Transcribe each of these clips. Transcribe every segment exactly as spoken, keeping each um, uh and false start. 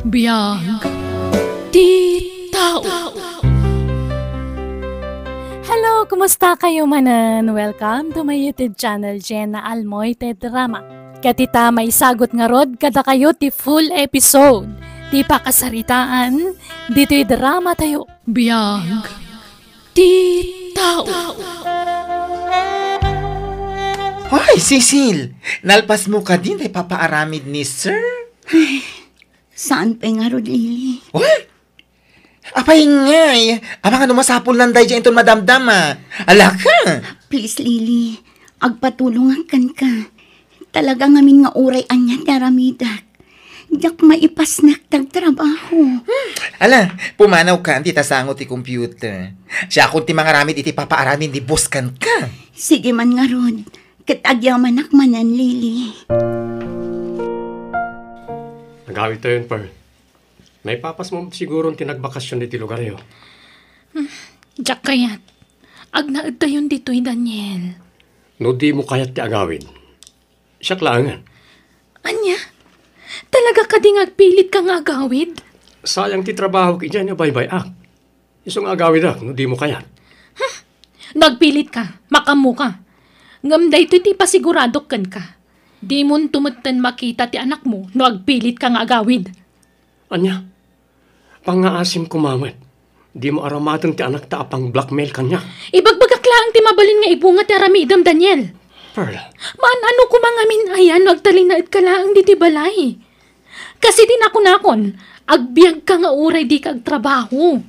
Biag ti tao. Hello, kumusta kayo manen? Welcome to my YouTube channel, Jenna Almoite Drama. Ket ita, maisagut ngarud kadakayo ti full episode ti pakasaritaan ditoy drama tayo. Biag ti tao. Ay, Cecil! Nalpasmo kadi ti papaaramid ni Sir? Saan pay ngarud, Lily? Uy! Apay ngay? Amangan no masapulnan daydiay inton madamdama. Alaka! Please, Lily. Agpatulongak kenka. Talaga ngamin nga uray ania ti aramidak. Diak maipasnek ti agtrabaho. Ala, pumanawka, dita sango ti computer. Siakon ti mangaramid iti papaaramid ni boss kenka. Sige man ngarud. Ket agyamanak manen, Lily. Agawidtayon, Pearl. Naipapasmo met siguron ti nagbakasyon iti lugaryo. Hmm, diak kayat. Agnaedtayon ditoy, Daniel. No dimo kayat ti agawid, siak laengen. Ania? Talaga kadi nga agpilitka nga agawid? Sayang ti trabahok idiay nga baybay-ak. Isu nga agawidak no dimo kayat. Hmm. No agpilitka, makaammoka. Ngem daytoy ti ipasiguradok kenka. Dimonto metten makita ti anakmo no agpilitka nga agawid. Ania? Pangngaasim koma met. Dimo aramaten ti anakta a pang-blackmail kaniak. Ibagbagak laeng ti mabalin nga ibunga ti aramidem, Daniel. Pearl. Maan-ano koma ngamin aya no agtalinaedka laeng ditoy balay? Kas iti nakunakon, agbiagka nga uray dika agtrabaho.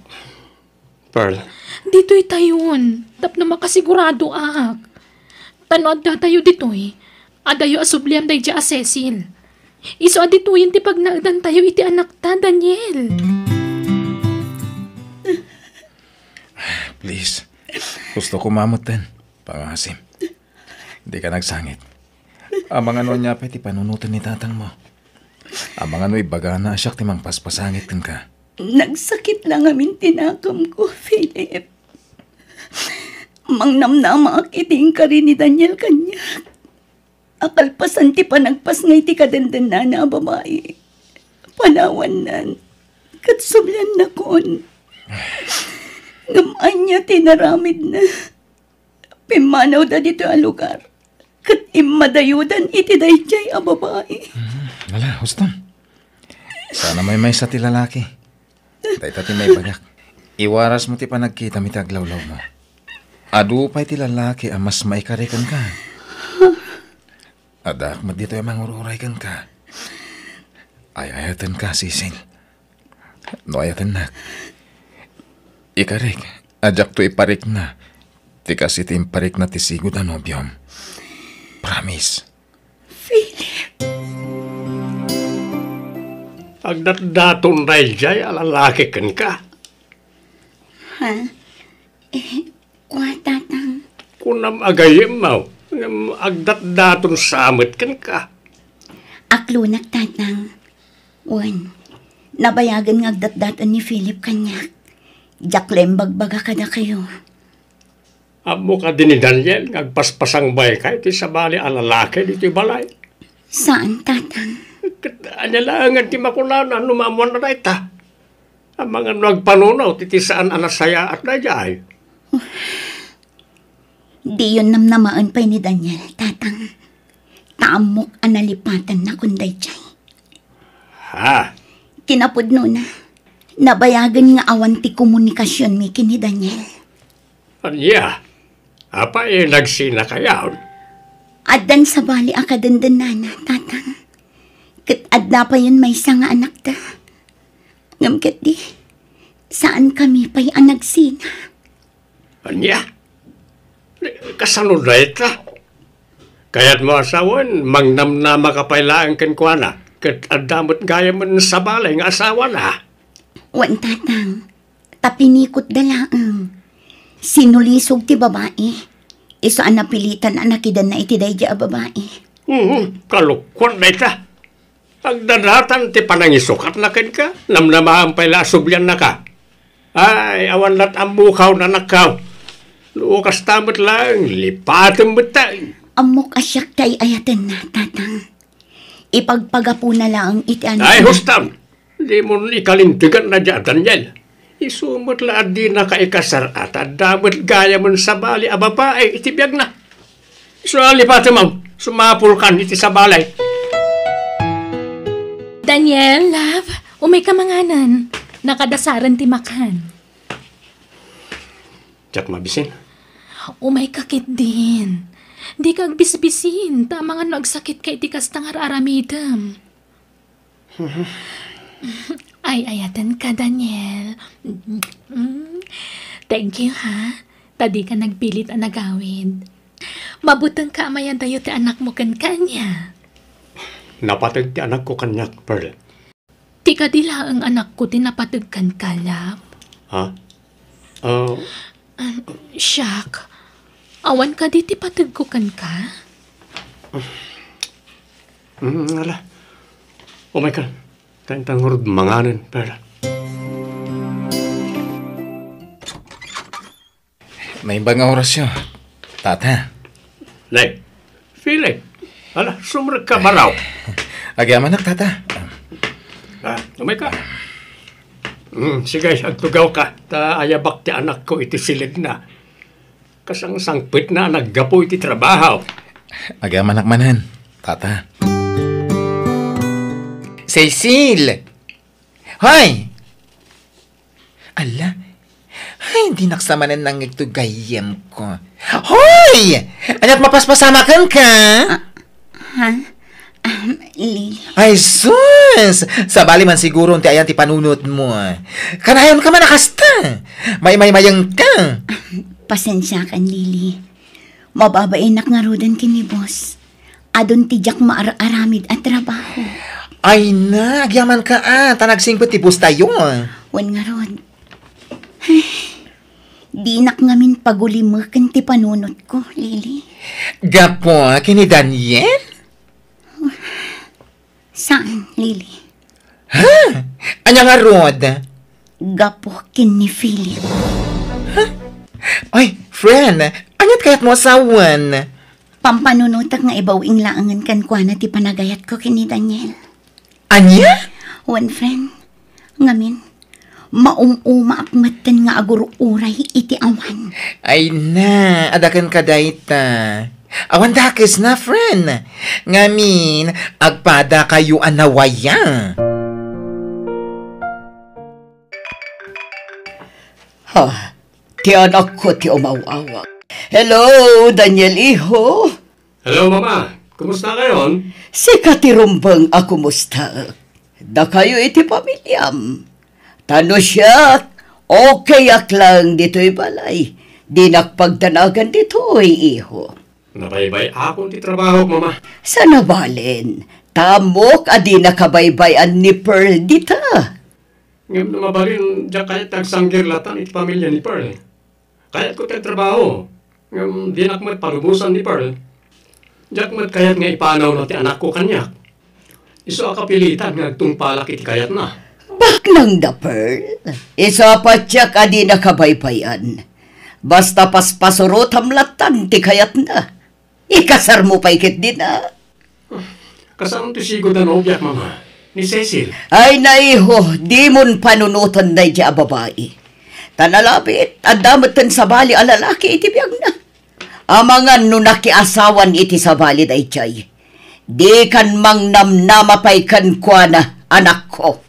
Pearl. Ditoytayon, tapno makasiguradoak. Ta no addatayo ditoy, adayo a subliam daydiay a Cecil. Isu a ditoyen ti pagnaedantayo iti anakta, Daniel. Please. Gusto ko mamutten. Pangasim. Dika nagsangit. Amangan no ania pay ti panunoten ni tatangmo. Amangan no ibagana a siak ti mangpaspasangit kenka. Nagsakit la ngamin ti nakemko, Philip. Mangnamnamaak iti inkari ni Daniel kaniak. A kalpasan ti panagpasngay ti kadendennana a babai, panawannan ket subliannakon. Ngem ania ti inaramidna? Pimmanawda ditoy a lugar ket immadayodan iti daydiay a babai. Mhm. Ala, huston. Sana maymaysa ti lalaki. Dayta ti maibagak. Iwarasmo ti panagkitam iti aglawlawmo. Adu pay ti lalaki a mas maikari kenka. Addaak met ditoy a mangur-uray kenka. Ay-ayatenka, Cecil. No ayatennak, ikarik a diakto iparikna ti kas iti imparikna ti sigud a nobiom. Promise. Philip. Agdatdaton daydiay a lalaki kenka. Ha? Eh, kua, Tatang. Kunam a gayyemmo, ngem agdatdaton sa met kenka. Aklonak, Tatang. Wen, nabayagen nga agdatdaton ni Philip kaniak. Diak la imbagbaga kadakayo. Ammo kadi ni Daniel nga agpaspasangbayka iti sabali a lalaki ditoy balay? Saan, Tatang. Ket ania laengen ti makunana no maammoanna dayta? Amangan no agpanuno ti, ti saan a nasayaat daydiay. Diyon namnamaen pay ni Daniel, Tatang. Ta ammok a nalipatennakon daydiay. Ha? Kinapudnona, nabayagen nga awan ti komunikasionmi ken ni Daniel. Ania? Apay, nagsinakayon? Addan sabali a kadendennana, Tatang. Ket adda payen maysa nga anakda. Ngem ketdi, saankami pay a nagsina. Ania? Kasano dayta? Kayatmo a sawen, mangnamnamaka pay laeng kenkuana, ket adda met gayamen sabali nga asawana. Wen, Tatang, ta pinikotda laeng. Sinulisog ti babai. Isu a napilitan a nakidanna iti daydiay a babai. Hmm, kalokuan dayta. Agdadatan ti panangisukatna kenka, namnamaen pay la a subliannaka. Ay, awan lat' ammokaw, nanakkaw. No kasta met laeng, lipatem met ta. Ammok a siak ti ay-ayatenna, Tatang. Ipagpagapuna laeng iti anak. Ay, hustam! Dimon ikalintegan na dia, Daniel. Isu met la a dinaka ikasar, ta adda met gayamen sabali a babai iti biagna. Isu a lipatem, sumapulkan iti sabali. Daniel, love, umayka manganen. Nakadasaren ti makan. Diak mabisin. Umayka ketdin. Dika agbisbisin, ta amangan no agsakitka iti kasta nga ar-aramidem. Ay-ayatenka, Daniel. Mm. Thank you, ha? Ta dika nagpilit a nagawid. Mabutengka a mayadayo ti anakmo kenka, ania? Napateg ti anakko kaniak, Pearl. Ti kadi laeng anakko ti napateg kenka, love. Ha? Ah, Um, siak, awan kadi ti pategko kenka? Mm, ala. Umayka. Tan, tan ngarud manganen, Pearl. Naimbag nga orasyo, Tata. Nay, Philip, ala, sumrekka, baraw. Agyamanak, Tata. Ah, umayka. Mm, sige, agtugawka, ta ayabak ti anakko iti silidna. Kasangsangpetna a naggapu iti trabaho. Agyamanak manen, Tata. Cecil! Hoy! Ala, ay, dinak sa manen nangngegto gayyemko. Hoy! Ania't mapaspasama kenka? Ah, ha? Um, Lily. Ay, sus! Sabali man siguro ti ayan ti panunotmo. Kanayonka man a kasta. Maymaymayengka. Pasensiakan, Lily. Mababainak ngaruden ken ni boss. Adun ti diak maar-aramid a trabaho. Ay na, agyamanka a, ta nagsingpet ti boss tayo. Wen ngarud. Dinak ngamin pagulimeken ti panunotko, Lily. Gapu ken ni Daniel? Saan, Lily? Ha? Ania ngarud? Gapu ken ni Philip. Ha? Ay, friend, ania't kayatmo a sawen? Pampanunotek nga ibaw-ing laengen kenkuana ti panagayatko ken ni Daniel. Ania? Wen, friend. Ngamin, maum-umaak metten nga agur-uray iti awan. Ay na, adda kenka dayta. Awan dakesna, friend. Ngamin, agpadakayo a nawaya. Ha, ti anakko ti umaw-awag. Hello, Daniel, iho. Hello, Mama. Kumusta kayon? Sika ti rumbeng a kumustaek. Dakayo iti pamiliam. Ta no siak, okayak laeng ditoy balay. Dinak pagdanagan ditoy, iho. Nabaybay-akon ti trabaho, Mama. Saan a balen, ta ammok a dinaka baybay-an ni Pearl dita. Ngem no mabalin, diak kayat ti agsanggirlatan iti pamilia ni Pearl. Kayatko ti agtrabaho, ngem dinak met palubosan ni Pearl. Diak met kayat nga ipanawna ti anakko kaniak. Isu a kapilitan nga agtungpalak iti kayatna. Baknang da, Pearl. Isu a patiek a dinaka baybay-an. Basta paspasurotam lattan ti kayatna. Ikasarmo pay ketdin a. Kasano ti sigud a nobiak, Mama? Ni Cecil? Ay, naiho, dimon panunoten daydiay a babai. Ta nalabit, adda metten sabali a lalaki iti biagna. Amangan no nakiasawan iti sabali daydiay. Dikan mangnamnama pay kenkuana, anakko.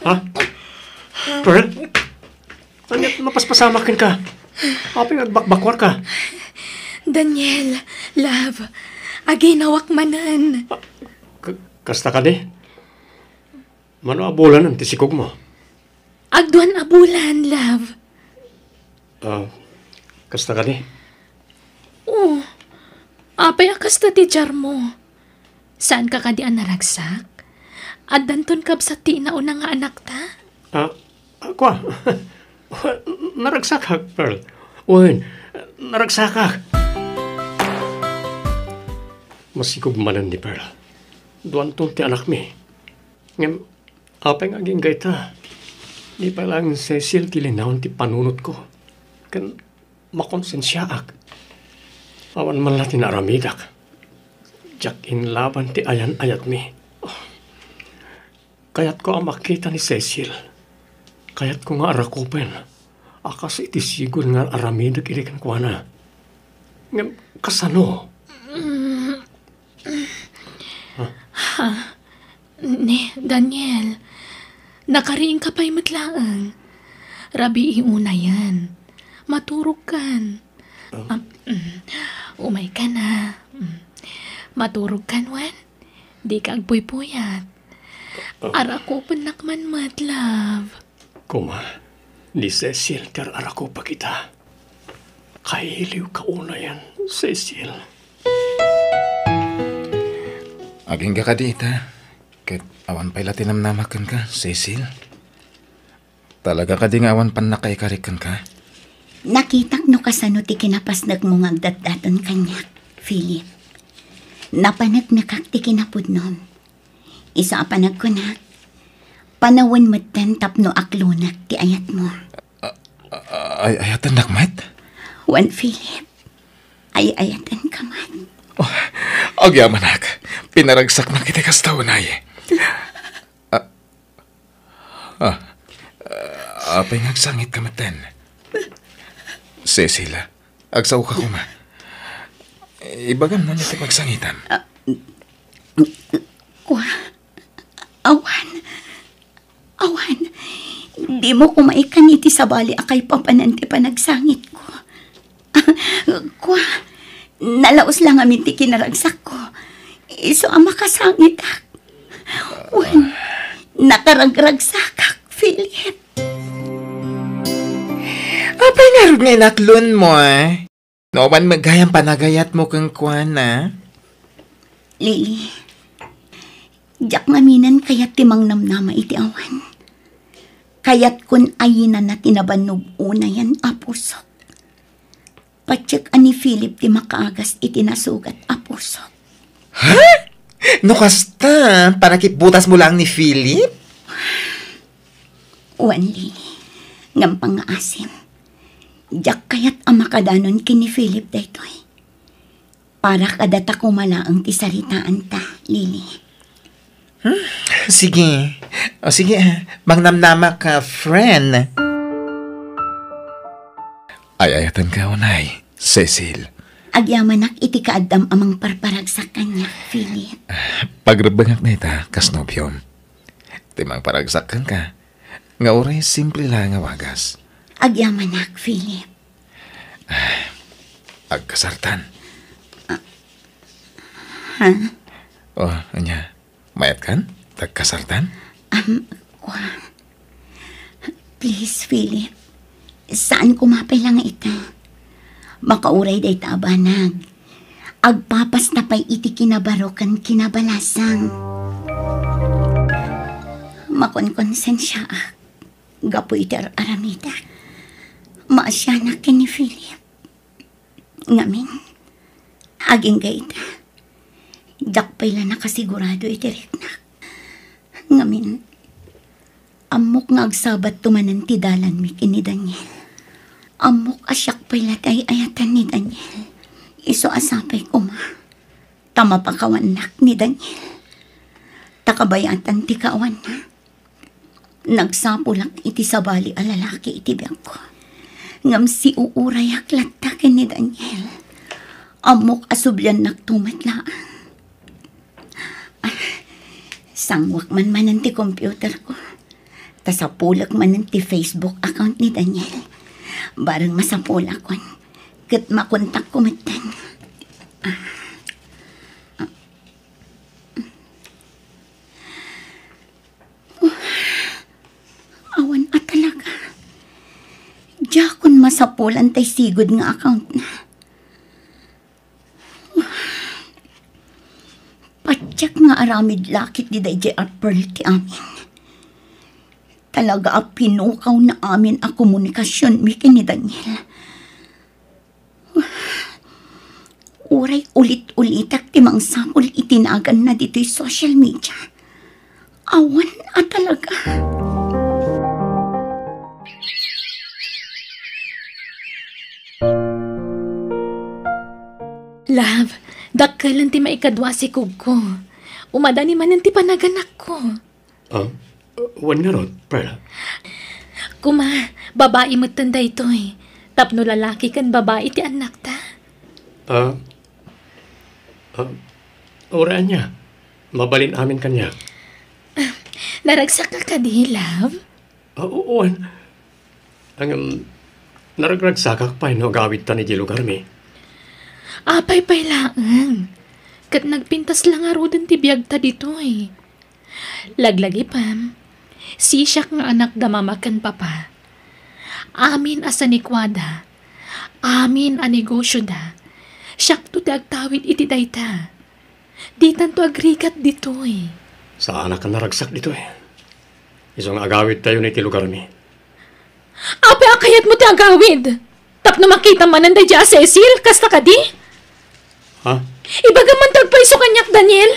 Ha? Pearl? Ania, mapaspasama kenka? Apay nga agbakbakuarka? Daniel, love, aginawak manen. Ah, k-, kasta kadi? Mano a bulanen ti sikogmo? Agduan a bulan, love. Ah, kasta kadi? Oh, apay a kasta ti diarmo? Saanka kadi a naragsak? Addanton kabsat ti inauna nga anakta? Ah, ah, kua? Naragsakak, Pearl. Wen, naragsakak. Masikog manen ni Pearl. Duanton ti anakmi. Ngem, apay nga agingga ita? Di pay laeng ni Cecil ti linaon ti panunotko. ken makonsensiaak. Awan man la ti naaramidak. Diak inlaban ti ayan-ayatmi. Kayatko a makita ni Cecil. Kayatko nga arakupen a kas iti sigud nga aramidek idi kenkuana. Ngem kasano? Ni Daniel, nakariingka pay met laeng. Rabii unayen. Maturogkan. Ah. Ah, mm, umayka na. Mm. Maturogkan wen. Dika agpuypuyat. Ah. Arakupennak man met, love. Koma, ni Cecil ti ar-arakupa kita. Kailiwka unayen, Cecil. Agingga kadi ita, ket awan pay la ti namnamak kenka, Cecil? Talaga kadi nga awan pannakaikarik kenka? Nakitak no kasano ti kinapasnekmo nga agdatdaton kaniak, Philip. Napaneknekak ti kinapudnom. Isu a panagkunak, panawen metten tapno aklonek ti ayatmo. A-, a-, ay-, ayatennak met? Wen, Philip, ay-ayatenka met. Oh, agyamanak, pinaragsaknak iti kasta unay. Ah, ah, apay nga agsangitka metten? Cecil, agsaoka koma. Ibagam no ania ti pagsangitam. Ah, kua, awan. Awan, dimo koma ikkan iti sabali a kaipapanan ti panagsangitko. Kua, nalaus la ngamin ti kinaragsakko. Isu a makasangitak. Wen, nakaragragsakak, Philip. Apay ngarud nga inaklonmo, eh? No awan met gayam panagayatmo kenkuana? Lily, diak ngaminen kayat ti mangnamnama iti awan. Kayatkon ayinana ti nabannog unayen a pusok. Patiek a ni Philip ti makaagas iti nasugat a pusok. Ha? No kasta, panakipbutasmo laeng ni Philip? Wen, Lily, ngem pangngaasim, diak kayat a makadanon ken ni Philip daytoy. Para kadata koma laeng ti saritaanta, Lily. Hmm, sige. O sige, ah, mangnamnama ka, friend. Ay-ayatenka unay, Cecil. Agyamanak iti kaaddam a mangparparagsak kaniak, Philip. Pagrebbengak dayta, kas nobiom. Ti mangparagsak kenka, nga uray simple la nga wagas. Agyamanak, Philip. Agkasartan. Ah, ha? O, ania? Mayatkan? Tagkasartan? Um, kua. Please, Philip. Saan koma pay la nga ita. Makauray dayta a banag. Agpapasta pay iti kinabaro ken kinabalasang. Makonkonsensiaak gapu iti ar-aramidek. Maasianak ken ni Philip. Ngamin, agingga ita, diak pay la nakasigurado iti riknak. Ngamin, ammok nga agsabatto manen ti dalanmi ken ni Daniel. Ammok a siak pay la ti ay-ayatan ni Daniel. Isu a sapay koma ta mapakawannak ni Daniel. Ta kabayatan ti kaawanna, nagsapulak iti sabali a lalaki iti biagko. Ngem siuurayak latta ken ni Daniel. Ammok a subliannakto met laeng. Ah, sanguak man manen ti computerko. Ta sapulek manen ti Facebook account ni Daniel. Bareng masapulakon ket makontakko metten. Ah. Awan a talaga. Diakon masapulan tay sigud nga accountna. Patiek nga aramid la ket di daydiay a Pearl ti amin. Talaga a pinukawna amin a komunikasionmi ken ni Daniel. Uray ulit-ulitek ti mangsapul iti naganna ditoy social media. Awan a talaga. Love, dakkel ti maikadua a sikogko. Umadani manen ti panaganakko. Ah, wen ngarud, Pearl? Kuma, babai metten daytoy. Tapno lalaki ken babai ti annakta. Ah, ah, uray ania, mabalin amin kaniak. Naragsak ka kadi, love? Ah, oo, wen. Ngem, naragragsakak pay no agawidtan idiay lugarmi. Apay pay laeng. Ket nagpintas la ngaruden ti biagta ditoy. Laglagipem, sisiak nga anak da mama ken papa. Amin a sanikuada, amin a negosioda, siakto ti agtawid iti dayta. Ditanto agrigat ditoy. Saanak a naragsak ditoy. Isu nga agawidtayon iti lugarmi. Apay a kayatmo ti agawid? Tapno makita manen daydiay a Cecil, kasta kadi? Ha? Ibagam man ti agpayso kaniak, Daniel.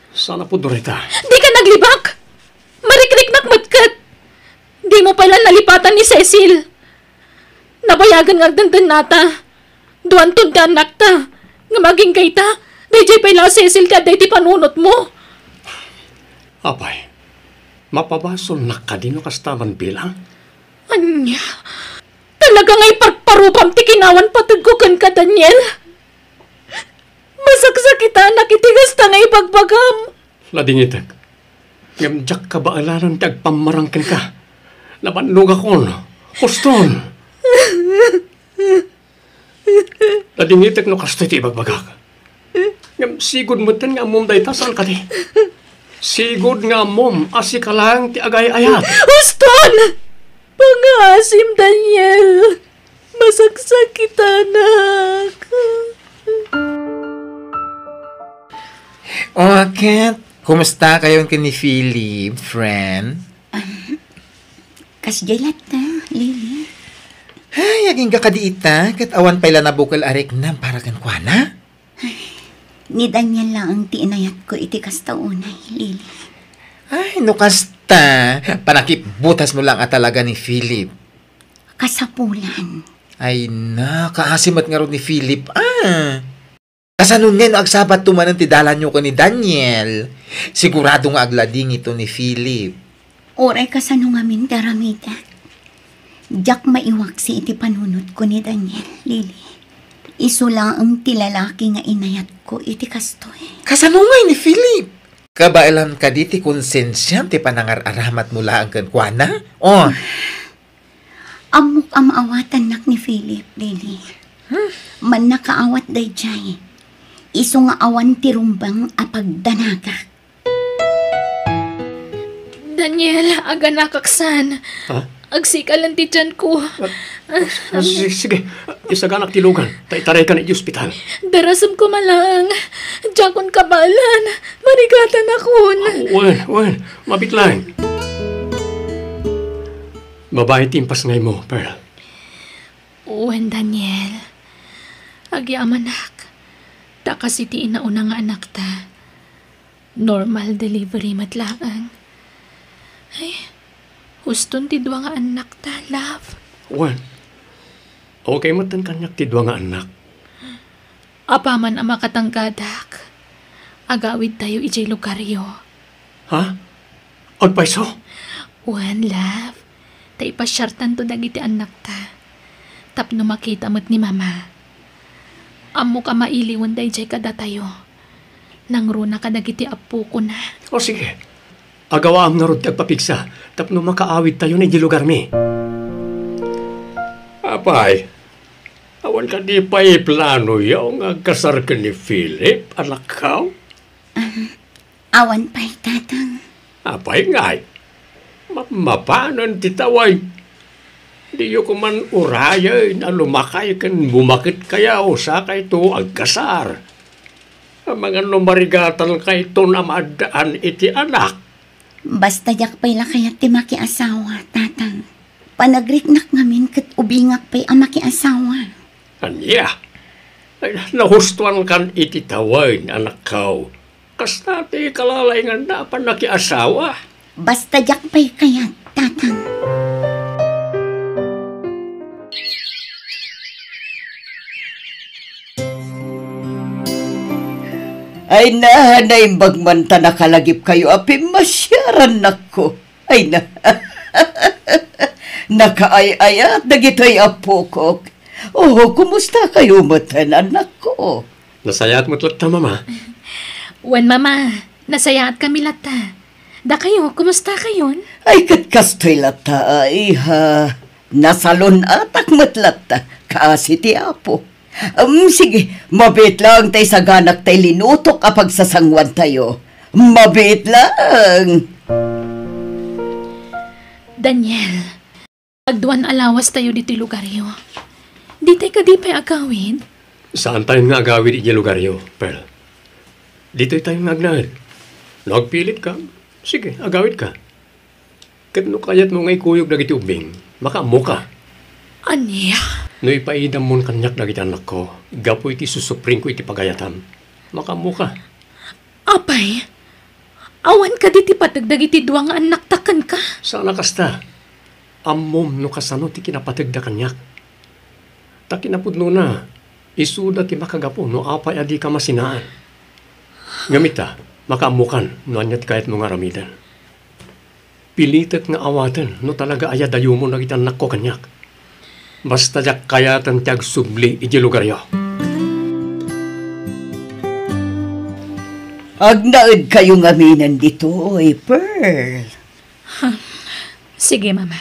Saan a pudno dayta? Dika naglibak! Marikriknak met ket! Dimo pay la nalipatan ni Cecil. Nabayagen nga agdendennata. Duanton ti annakta. Ngem agingga ita, daydiay pay la a Cecil ti adda iti panunotmo. Apay, mapabasolnak kadi no kasta man bilang? Ania? Talaga nga iparparupam ti kinawan pategko kenka, Daniel. Masaksakitanak iti kasta nga ibagbagam. Ladingitek. Ngem diak kabaelanen ti agpammarang kenka. Nabannogakon. Huston. Ladingitek no kastoy ti ibagbagak. Ngem sigud metten nga ammom dayta, saan kadi? Sigud nga ammom a sika laeng ti agay-ayat. Huston! Pangaasim, Daniel. Masaksakitanak. O, ket, kumusta kayon ken ni Philip, friend? Kasdiay latta, Lily? Ay, agingga kadi ita, ket awan pay la nabukel a riknam para kenkuana? Ni Daniel laeng ti inayatko iti kasta unay, Lily. Ay, no kasta, panakipbutasmo lang a talaga ni Philip. Kasapulan. Ay na, kaasi met ngarud ni Philip, ah. Kasano ngay no agsabatto manen ti dalanyo ken ni Daniel? Sigurado nga agladingito ni Philip. Uray kasano ngamin ti aramidek, diak maiwaksi iti panunotko ni Daniel, Lily. Isu laeng ti lalaki nga inayatko iti kastoy. Kasano ngay ni Philip? Kabaelan kadi ti konsensiam ti panangar-aramatmo laeng kenkuana? Oh. Ammok a maawatannak ni Philip, Lily. Mannakaawat daydiay. Isu nga awan ti rumbeng a pagdanagak. Daniel, aganakak san. Ha? Agsikalen ti tianko. Ah, ah, si-, sige, isaganak ti lugan. Ta itaraykan iti ospital. Darasem koma laeng. Diakon kabaelan. Marigatanakon. Ah, wen, wen. Mabit laeng. Babai ti impasngaymo, Pearl. Wen, Daniel. Agyamanak. Ta kas iti inauna nga anakta, normal delivery met laeng. Ay, huston ti dua nga annakta, love. Wen, okay metten kaniak ti dua nga annak. Apaman a makatanggadak, agawidtayo idiay lugaryo. Ha? Agpayso? Wen, love. Ta ipasiartanto dagiti annakta. Tapno makita met ni Mama. Ammok a mailiwen daydiay kadatayo. Nangruna kadagiti appokona. O sige. Agawaam ngarud ti agpapigsa tapno makaawidtayon idiay lugarmi. Apay, awan kadi pay planoyo nga agkasar ken ni Philip, anakko? Awan pay, Tatang. Apay ngay? Ma-, mapanen ti tawen. Diyo koman urayen a lumakay ken bumaketkayo sakayto agkasar. Amangan no marigatankayon a maaddaan iti anak. Basta diak pay la kayat ti makiasawa, Tatang. Panagriknak ngamin ket ubingak pay a makiasawa. Ania? Ay, nahustoankan iti tawen, anakko. Kasta ti kalalainganda a pannakiasawa. Basta diak pay kayat, Tatang. Ay na, naimbag man ta nakalagipkayo a pimmasiar, annakko. Ay na. Nakaay-ayat dagitoy appokok. Oh, kumustakayo metten, annakko? Nasayaat met latta, Mama. Wen, Mama, nasayaatkami latta. Dakayo, kumustakayon? Ay, ket kastoy latta, a, iha. Nasalun-atak met latta, kaasi ti Apo. Em, sige, mabiit laeng ta isaganak tay linutok a pagsasanguantayo. Mabiit laeng. Daniel, agduan a lawastayo ditoy lugaryo. Ditay kadi pay agawid? Saantayon nga agawid idiay lugaryo, Pearl. Ditoytayon nga agnaed. No agpilitka, sige, agawidka. Ket no kayatmo nga ikuyog dagiti ubbing, makaammoka. Ania? No ipaidammon kaniak dagiti annakko, gapu iti susupringko iti pagayatam, makaammoka. Apay, awan kadi ti pateg dagiti dua nga annakta kenka? Saan a kasta. Ammom no kasano ti kinapategda kaniak. Ta kinapudnona, isuda ti makagapu no apay a dika masinaan. Ngem ita, makaammokan no ania ti kayatmo nga aramiden. Pilitek nga awaten no talaga a yadayumon dagiti annakko kaniak. Basta diak kayaten ti agsubli idiay lugaryo. Agnaedkayo ngaminen ditoy, Pearl. Sige, Mama.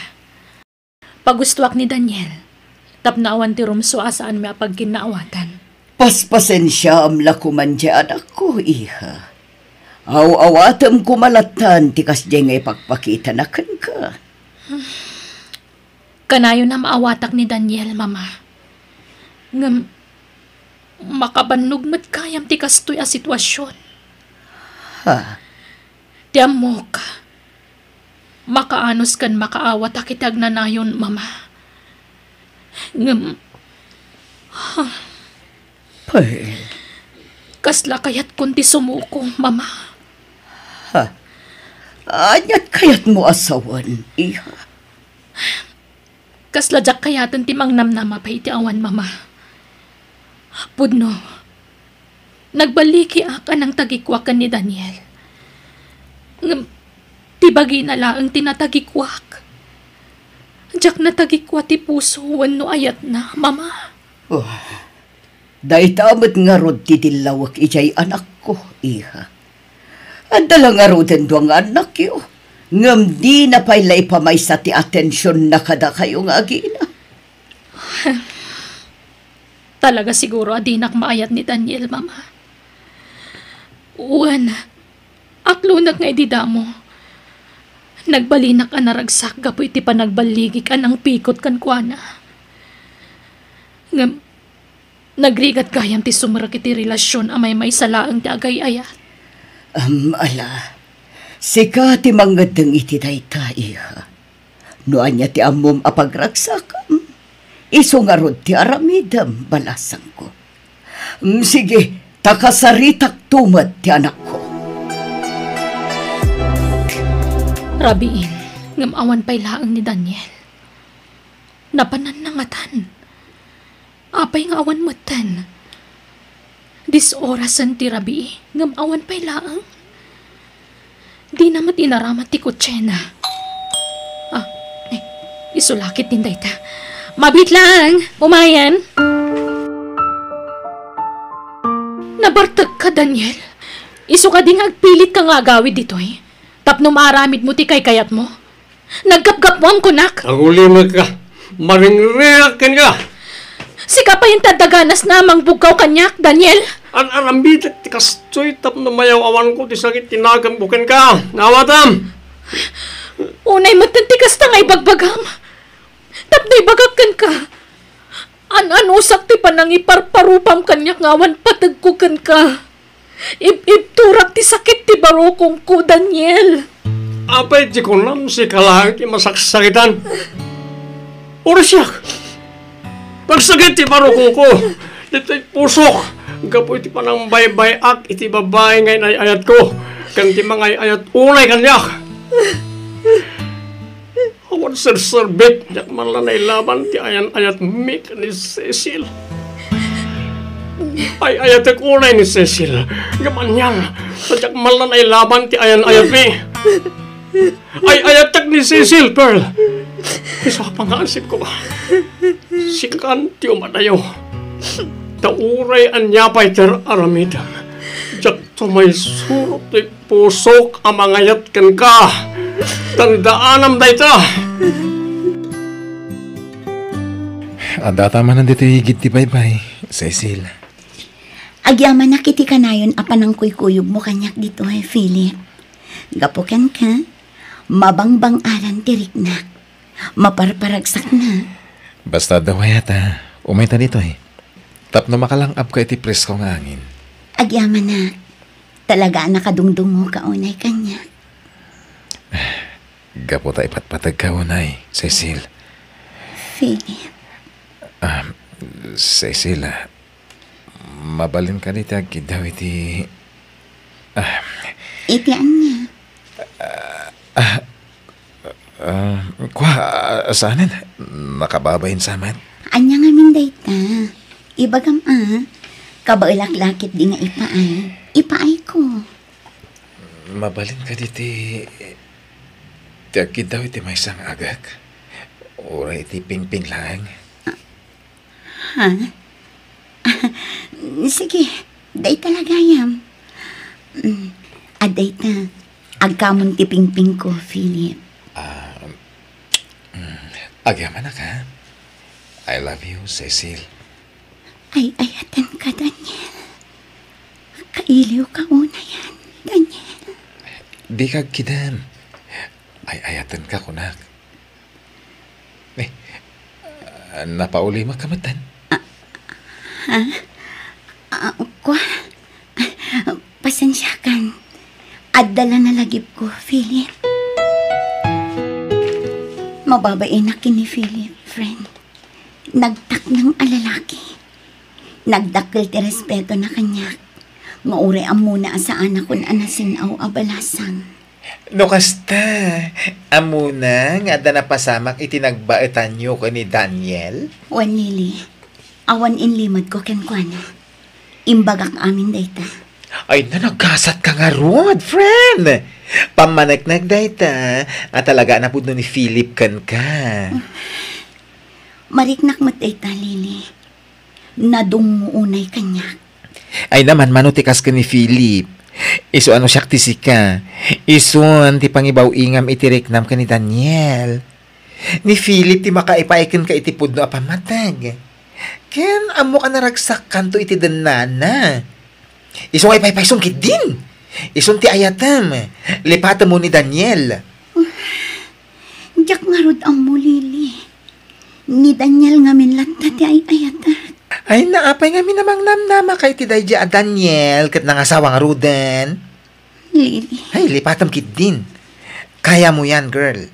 Pagustoak ni Daniel, tapno awan ti rumsua a saanmi a pagkinnaawatan. Paspasensiaam la koman diay anakko, iha. Aw-awatem koma lattan ti kasdiay nga ipakpakitana kenka. Kanayon a maawatak ni Daniel, Mama. Ngem, makabannog met gayam ti kastoy a sitwasion. Ha? Ti ammok, makaanus ken makaawatak iti agnanayon, Mama. Ngem, Pearl. Kasla kayatkon ti sumuko, Mama. Ha? Aniat kayatmo a sawen, iha? Kasla diak kayaten ti mangnamnama pay iti awan, Mama. Pudno, nagballigiak a nangtagikuak ken ni Daniel. Ngem ti bagina laeng ti natagikuak. Diak natagikua ti puso wenno ayatna, Mama. Oh, dayta met ngarud ti dillawek idiay anakko, iha. Adda la ngaruden dua nga annakyo, ngem dina pay la ipamaysa ti atensionna kadakayo nga agina. Talaga siguro a dinak maayat ni Daniel, Mama. Wen, aklonek nga idi damo, nagbalinak a naragsak gapu iti panagballigik a nangpikot kenkuana. Ngem, nagrigat gayam ti sumrek iti relasion a maymaysa laeng ti agay-ayat. Am, ala, sika ti mangngeddeng iti dayta, iha. No ania ti ammom a pagragsakam, isu ngarud ti aramidem, balasangko. Mm, sige, ta kasaritakto met ti anakko. Rabiin, ngem awan pay laeng ni Daniel. Napananna ngatan. Apay nga awan metten? Dies orasen ti rabii, ngem awan pay laeng. Dina met inaramat ti kotsena. Ah, eh, isu la ketdin dayta. Mabiit laeng, umayen. Nabartekka, Daniel. Isu kadi nga agpilitka nga agawid ditoy tapno maaramidmo ti kaykayatmo? Naggapgapuam, kunak. Agulimek ka. Maringriak kenka. Sika pay ti adda ganasna a mangbugkaw kaniak, Daniel. Ar-aramidek ti kastoy tapno mayaw-awanko ti sakit ti naganko kenka. Awatam. Unay metten ti kasta nga ibagbagam. Tapno ibagak kenka, an-anusak ti panangiparparupam kaniak nga awan pategko kenka. Ib-ibturak ti sakit ti barukongko, Daniel. Apay ti kunam, sika laeng ti masaksakitan? Uray siak. Nagsakit ti barukongko. Ditoy pusok. Gapu iti panangbaybay-ak iti babai nga inay-ayatko. Ken ti mangay-ayat unay kaniak. Awan serserbik, diak man la nailaban ti ayan-ayatmi ken ni Cecil. Ay-ayatek unay ni Cecil. Ngem anian, sadiak man la nailaban ti ayan-ayatmi. Ay-ayatek ni Cecil, Pearl. Isu a pangngaasipko, sikan ti umadayo. Ta uray ania pay ti ar-aramidem, diakto maisurot ti pusok a mangayat kenka. Tandaanam dayta. Addata manen ditoy igid ti baybay, Cecil. Agyamanak iti kanayon a panangkuykuyogmo kaniak ditoy, Philip. Gapu kenka, mabangbang-aran ti riknak. Maparparagsakna. Basta adda wayata, umayta ditoy. Tapno makalang-abka iti presko nga angin. Agyamanak, talaga a nakadungdungoka unay kaniak. Gapu ta ipatpategka unay, Cecil. Philip. Ah, Cecil, ah, mabalin kadi ti agkiddaw iti, ah, Iti ania? Ah, ah, kua, ah, saanen? Nakababain sa met? Ania ngamin dayta? Ibagam a, kabaelak la ketdi nga ipaay. Ipaayko. Mabalin kadi ti, ti agkiddaw iti maysa nga agek? Uray iti pingping laeng? Ha? Sige, dayta la gayam. Mm, adda ita, agkamon ti pingpingko, Philip. Ah, mm, agyamanak, ha? I love you, Cecil. Ay-ayatenka, Daniel. Kailiwka unayen, Daniel. Dika agkidem. Ay-ayatenka, kunak. Eh, ah, napaulimek ka met, tan? Ah, ha? Ah, kua? Pasensiakan. Adda la nalagipko, Philip. Mababainak ken ni Philip, friend. Nagtaknang a lalaki. Nagdakkel ti respetona kaniak. Nga uray ammona a saanakon a nasin-aw a balasang. No kasta, ammona nga adda napasamak iti nagbaetanyo ken ni Daniel? Wen, Lily, awan inlimedko kenkuana. Imbagak amin dayta. Ay, na, nagasatka ngarud, friend! Pammaneknek dayta a talaga a napudno ni Philip kenka. Mariknak met dayta, Lily. Nadungngo unay kaniak. Ay, naman, mano ti kas ken ni Philip? Isu a no siak ti sika, isun ti pangibaw-ingam iti riknam ken ni Daniel. Ni Philip ti makaipaay kenka iti pudno a pammateg. Ken ammok a naragsakkanto iti dennana. Isu nga ipaypaysom ketdin. Isun ti ayatem. Lipatemmo ni Daniel. Diak ngarud ammo, Lily. Ni Daniel ngamin latta ti ay-ayatek. Ay, naapay ngamin a mangnamnamaka iti daydi a Daniel ket nangasawa ngaruden? Lily. Ay, lipatem ketdin. Kayamo yan, girl.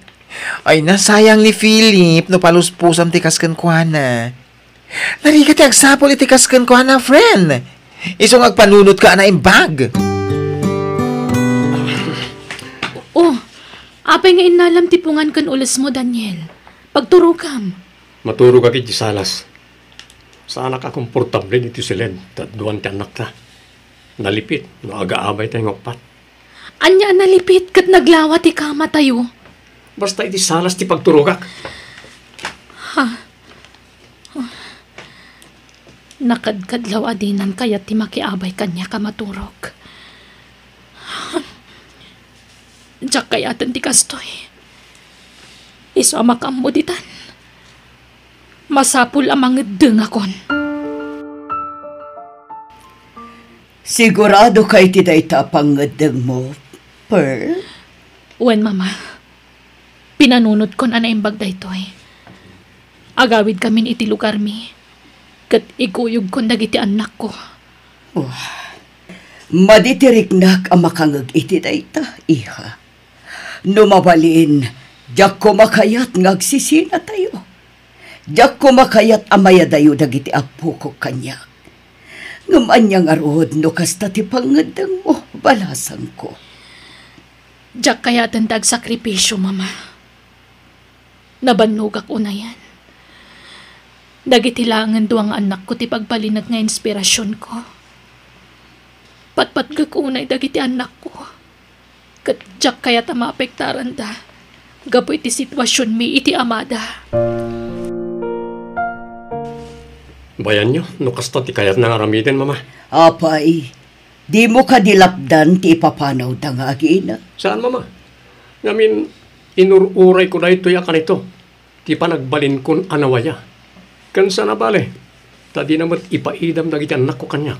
Ay, nasayang ni Philip no paluspusam ti kas kenkuana. Narigat ti agsapul iti kas kenkuana, friend. Isu nga agpanunotka a naimbag. Oh, apay nga innalam ti pungan ken ulesmo, Daniel? Pagturogam. Maturogak iti salas. Saanak a komportable ditoy siled, ta aduan ti annakta. Nalipit no agaabayta nga uppat. Ania a nalipit ket naglawa ti kamatayo? Basta iti salas ti pagturogak. Ha? Nakadkadlaw a dinan kayat ti makiabay kaniak a maturog. Diak kayaten ti kastoy. Isu a makaammo ditan, masapul a mangeddengakon. Siguradoka iti dayta a pangngeddengmo, Pearl? Wen, Mama. Pinanunotkon a naimbag daytoy. Agawidkamin iti lugarmi, ket ikuyogkon dagiti annakko. Wah, madi ti riknak a makangeg iti dayta, iha. No mabalin, diak koma kayat nga agsisinatayo. Diak koma kayat a mayadayo dagiti appoko kaniak. Ngem ania ngarud no kasta ti pangngeddengmo, balasangko? Diak kayaten ti agsakripisio, Mama. Nabannogak unayen. Dagiti laengen dua nga annakko ti pagbalinek nga inspirasionko. Patpatgek unay dagiti annakko, ket diak kayat a maapektaranda gapu iti situasionmi iti amada. Bayanyo, no kasta ti kayatna nga aramiden, Mama. Apay, dimo kadi lapdan ti ipapanawda nga agina? Saan, Mama. Ngamin, inur-urayko daytoy a kanito ti panagbalinkon a nawaya. Ken saan a bale, ta dina met ipaidam dagiti annakko kaniak.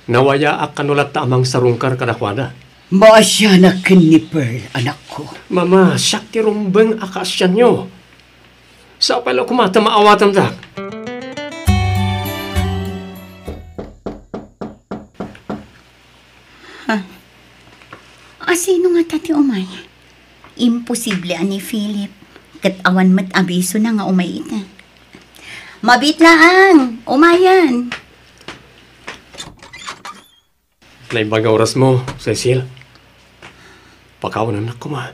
Nawayaak kano latta a mangsarungkar kadakuada. Maasianak ken ni Pearl, anakko. Mama, siak ti rumbeng a kaasianyo. Sapay la koma ta maawatandak. Ha? A, sino ngata ti umay? Imposible a ni Philip, ket awan met abisona nga umay ita. Mabiit laeng, umayan. Naimbag nga orasmo, Cecil. Pakawanennak koma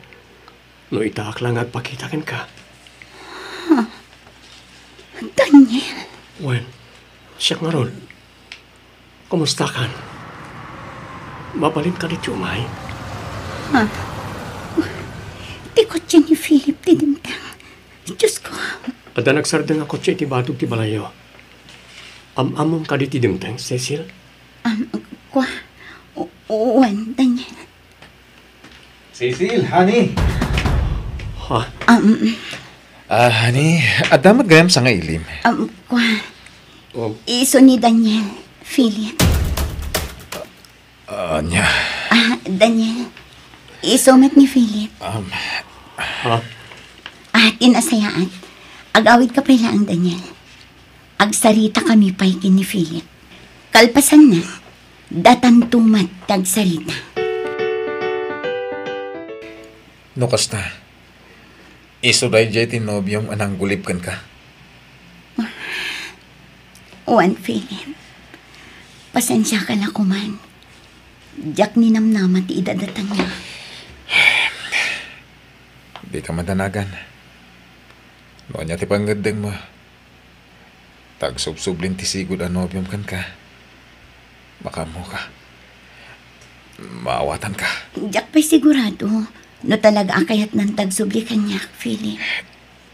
no itaak la nga agpakita kenka. Daniel. Wen, siak ngarud. Kumustakan? Mabalin kadi ti umay? Ha? Ti kotse ni Philip ti dimteng. Diosko. Adda nagsardeng a kotse iti batog ti balayyo. Am-ammom kadi ti dimteng, Cecil? Am, kua? U-, wen, Daniel. Cecil, honey. Ha? Um, Ah, honey, adda met gayam sangailim. Um, kua. Oh. Isu ni Daniel, Philip. Ah, ania? Ah, Daniel. Isu met ni Philip. Um. Ha? Ah, ti nasayaat. Agawidka pay laeng, Daniel. Agsaritakami pay ken ni Philip. Kalpasanna, datanto met ti agsarita. No kasta, isu daydiay ti nobiom a nanggulip kenka? Wen, Philip. Pasensiaka la koman. Diak ninamnama ti idadatanna. Dika madanagan. No ania ti pangngeddengmo, ta agsubsublin ti sigud a nobiom kenka. Makaammoka. Maawatanka. Diak pay sigurado no talaga a kayatnan ti agsubli kaniak, Philip.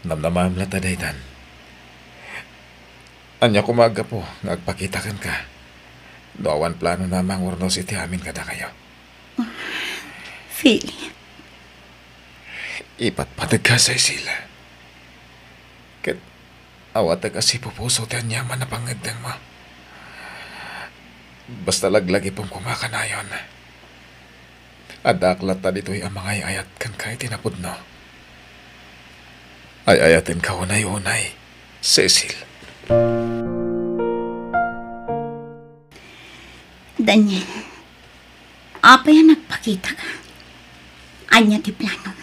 Namnamaem latta daytan. Ania koma a gapu nga agpakita kenka no awan planona a mangurnos iti amin kadakayo? Philip. Ipatpategka, Cecil. Ket awatek a sipupuso ti aniaman a pangngeddengmo. Basta laglagipem koma kanayon. Addaak latta ditoy a mangay-ayat kenka iti napudno. Ay-ayatenka unay-unay, Cecil. Daniel, apay a nagpakitaka? Ania ti planom?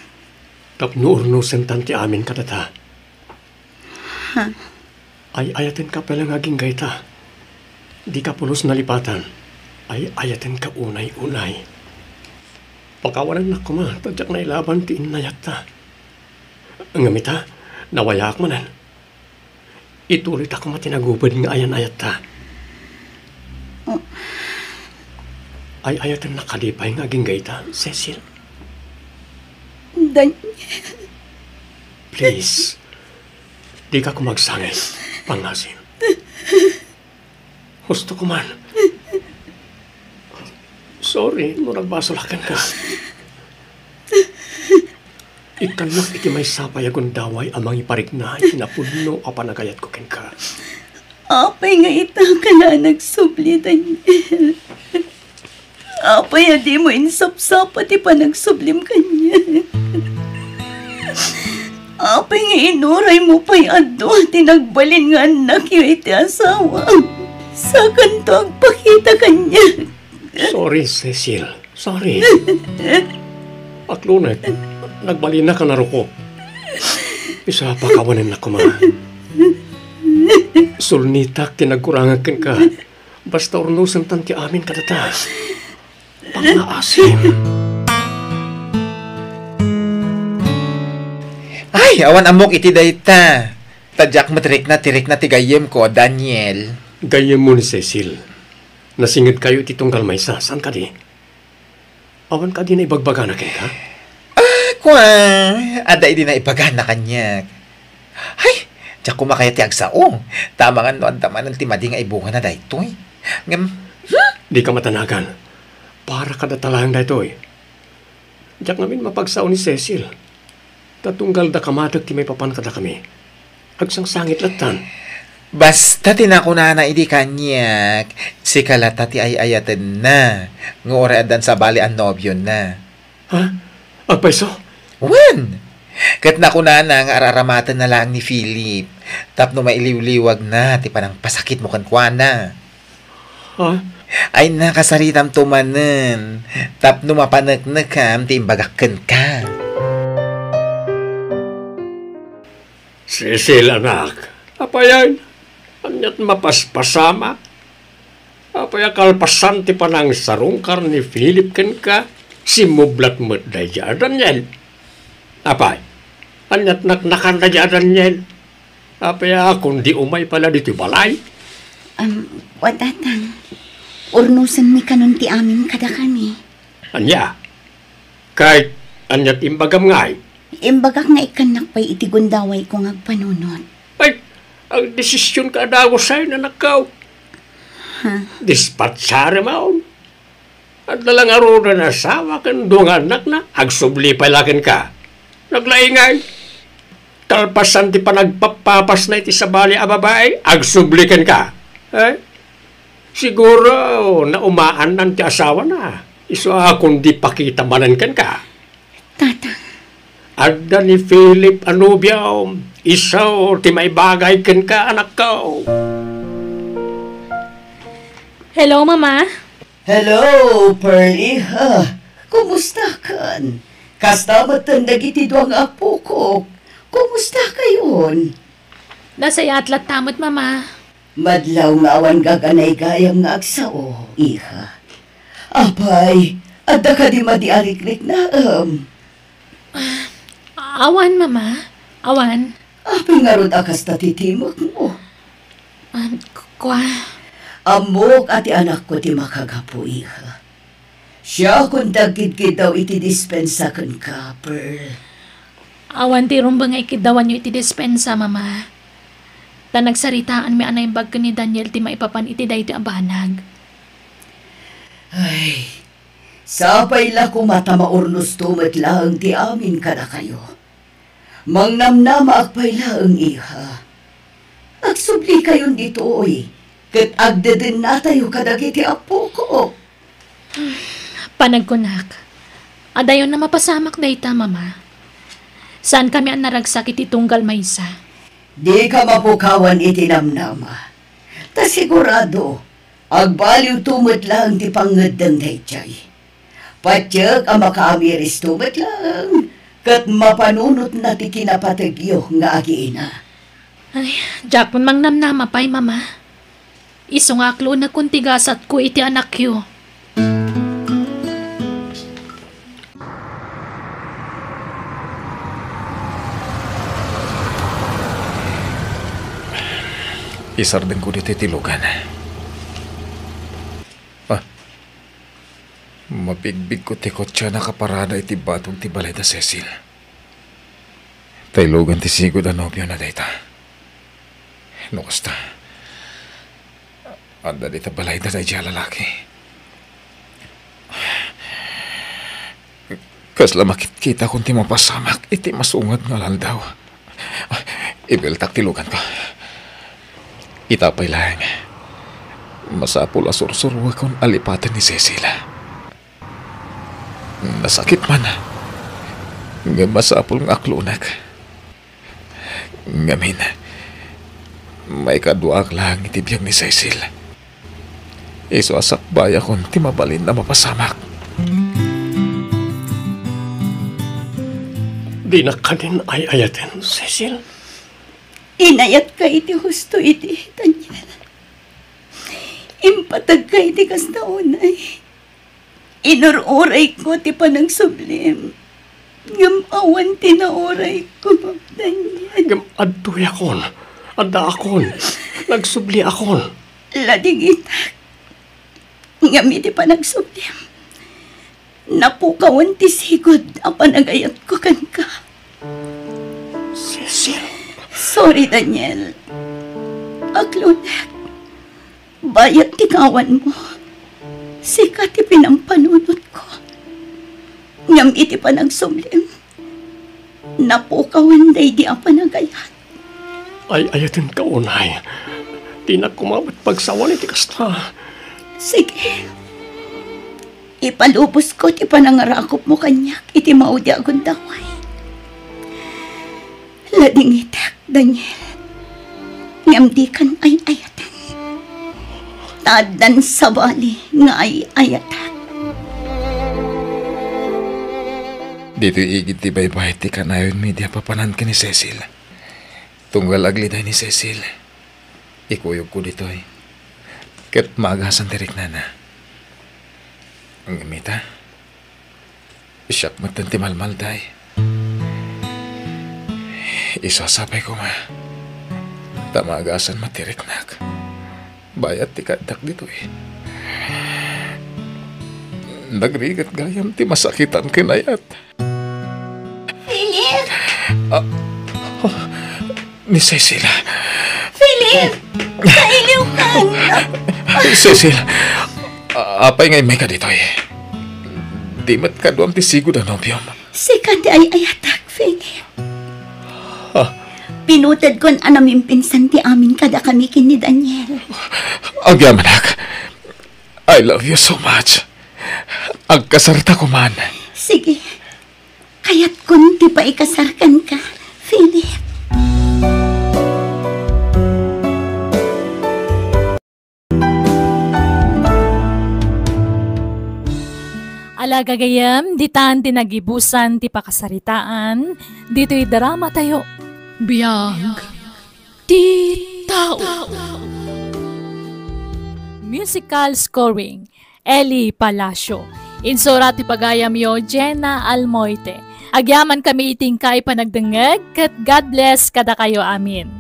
Tapno urnosentan ti amin kadata. Ha? Ay-ayatenka pay la nga agingga ita. Dika pulos nalipatan. Ay-ayatenka unay-unay. Pakawanennak koma, ta diak nailaban ti innayatta. Ngem ita, nawayaak manen. Ituloyta koma ti nagubed nga ayan-ayatta. Oh. Ay-ayatennak kadi pay nga agingga ita, Cecil? Daniel. Please. Dika koma agsangit, pangngasim. Husto koman. Sorry no nagbasolak kenka. Ikkannak iti maysa pay a gundaway a mangiparikna iti napudno a panagayatko kenka. Apay nga ita ka la a nagsubli, Daniel? Apay a dimo insapsapa ti panagsublim kaniak? Apay nga inuraymo pay a dua ti nagbalin nga annakyo iti asawam? Sakanto agpakita kaniak. Sorry, Cecil. Sorry. Aklonget, nagbalinak a narukop. Isu a pakawanennak koma. Sulnitak ti nagkurangak kenka. Basta urnosentan ti amin kadata. Pangngaasim. Ay, awan ammok iti dayta. Ta diak met rikna ti rikna ti gayyemko, Daniel. Gayyemmo ni Cecil. Nasingedkayo iti tunggal maysa, saan kadi? Awan kadi naibagbagana kenka? Ah, kua, adda idi naibagana kaniak. Hay, diak koma kayat ti agsao. Ta amangan no adda manen ti madi nga ibungana daytoy. Ngem, hmm? Dika matanagan. Para kadata laeng daytoy. Diak ngamin mapagsao ni Cecil. Ta tunggal da kamatek ti maipapan kadakami. Agsangsangit lattan. Basta ti nakunana idi kaniak, sika latta ti ay-ayatenna, nga uray addan sabali a nobiona. Ha? Agpayso? Wen! Ket nakunana nga ar-aramatenna laeng ni Philip tapno mailiwliwagna ti panangpasakitmo kenkuana. Ha? Ay, nakasaritamto manen tapno mapaneknekam ti imbagak kenka. Cecil, anak, apayen, aniat mapaspasamak? Apay a kalpasan ti panangsarungkar ni Philip kenka, simmublat met daydiay a Daniel? Apay, aniat naknakan daydiay a Daniel? Apay a kundi umay pay la ditoy balay? Am, wa, Tatang. Urnosenmi kanon ti amin kadakami. Ania? Ket ania ti imbagam ngay? Imbagak nga ikkannak pay iti gundawayko nga agpanunot. Ay, agdesisionka a dagus, anakko. Ha? Dispatsarem, aw. Adda la ngaruden asawa ken dua nga annakna, agsubli pay la kenka. Naglaingay. Kalpasan ti panagpappapasna iti sabali a babai, agsubli kenka. Eh? Siguro, naumaannan ti asawana. Isu a kundi pakita manen kenka. Tatang. Adda ni Philip a nobiom. Isu ti maibagay kenka, anakko. Hello, Mama. Hello, Pearl, iha. Kumusta kan? Kasta met dagiti dua nga apokok. Kumusta kayon? Nasayaat latta met, Mama. Madlaw nga awan gaganay gayam nga agsao, iha. Apay, adda kadi madi a rikriknaem? Ah, awan, Mama. Awan. Apay ngarud a kasta ti timekmo? Ah, k-, kua. Ammok a ti anakko ti makagapu, iha. Siakon ti agkidkiddaw iti dispensa kenka, Pearl. Awan ti rumbeng nga ikiddawanyo iti dispensa, Mama. Ta nagsaritaanmi a naimbag ken ni Daniel ti maipapan iti daytoy a banag. Ay, sapay la koma ta maurnosto met laeng ti amin kadakayo. Mangnamnamaak pay laeng, iha. Agsublikayon ditoy, ket agdedennatayo kadagiti appokok. Panagkunak, adayon a mapasamak dayta, Mama. Saankami a naragsak iti tunggal maysa. Dika mapukawan iti namnama. Ta sigurado, agbaliwto met laeng ti pangngeddeng daydiay. Patiek a makaamiristo met laeng, ket mapanunotna ti kinapategyo nga agiina. Ay, diakon mangnamnama pay, Mama. Isu nga aklonekon ti gasatko iti anakyo. Isardengko ditoy tilogan. Ah, mabigbigko ti kotsena kaparada iti batog ti balay da Cecil. Tailogan ti sigud a nobiona dayta. No kasta, adda dita balayda daydiay a lalaki. Kasla makitkitakon ti mapasamak iti masungad nga aldaw. Ibeltak ti luganko. Ita pay laeng, masapul a sursuruekon a lipaten ni Cecil. Nasakit man, ngem masapul nga aklonek. Ngamin, maikaduaak laeng iti biag ni Cecil. Isu a sakbayakon ti mabalin a mapasamak. Dinak kanin ay-ayaten, Cecil. Inayatka iti husto idi, Daniel. Impatagka iti kasta unay. Inur-urayko ti panagsublim, ngem awan ti naurayko, Daniel. Ngem adtoyakon, Addaakon. Nagsubliakon. Ladingitak. Ngem iti panagsublim, napukawen ti sigud a panagayatko kenka. Cecil. Sorry, Daniel. Aklonek. Bayat ti kawanmo. Sika ti pinampanunotko. Ngem iti panagsublim, napukawen daydi a panagayat. Ay-ayatenka unay. Dinak koma met pagsawan iti kasta. Sige. Ipalubosko ti panangarakupmo kaniak iti maudi a gundaway. Ladingitak, Daniel. Ngem dikan ay-ayaten. Ta addan sabali nga ay-ayatak. Ditoy igid ti baybay ti kanayon mi di a papanan ken ni Cecil. Tunggal agliday ni Cecil, ikuyogko ditoy. Ket maagasan ti riknana. Ngem ita, siak metten ti malmalday. Isu a sapay koma, ta maagasan met ti riknak. Bayat ti kaaddak ditoy. Nagrigat gayam ti masakitan ken ayat. Philip! Ah, oh, ni Cecil. Philip! Kailiwkan! Cecil, ah, apay nga immayka ditoy? Di met kaduam ti sigud a nobiom. Sika ti ay-ayatak, Philip. Ah. Pinutedkon a namimpinsan ti amin kadakami ken ni Daniel. Agyamanak. I love you so much. Agkasarta koman. Sige. Kayatkon ti paikasar kenka, Philip. Ala gagayem, ditan ti nagibusan ti pakasaritaan ditoy drama tayo. Biag ti tao. Musical scoring, Eli Palacio. Insurat ti pagayamyo, Jenna Almoite. Agyaman kami iti inka a panagdengngeg, ket God bless kadakayo amin.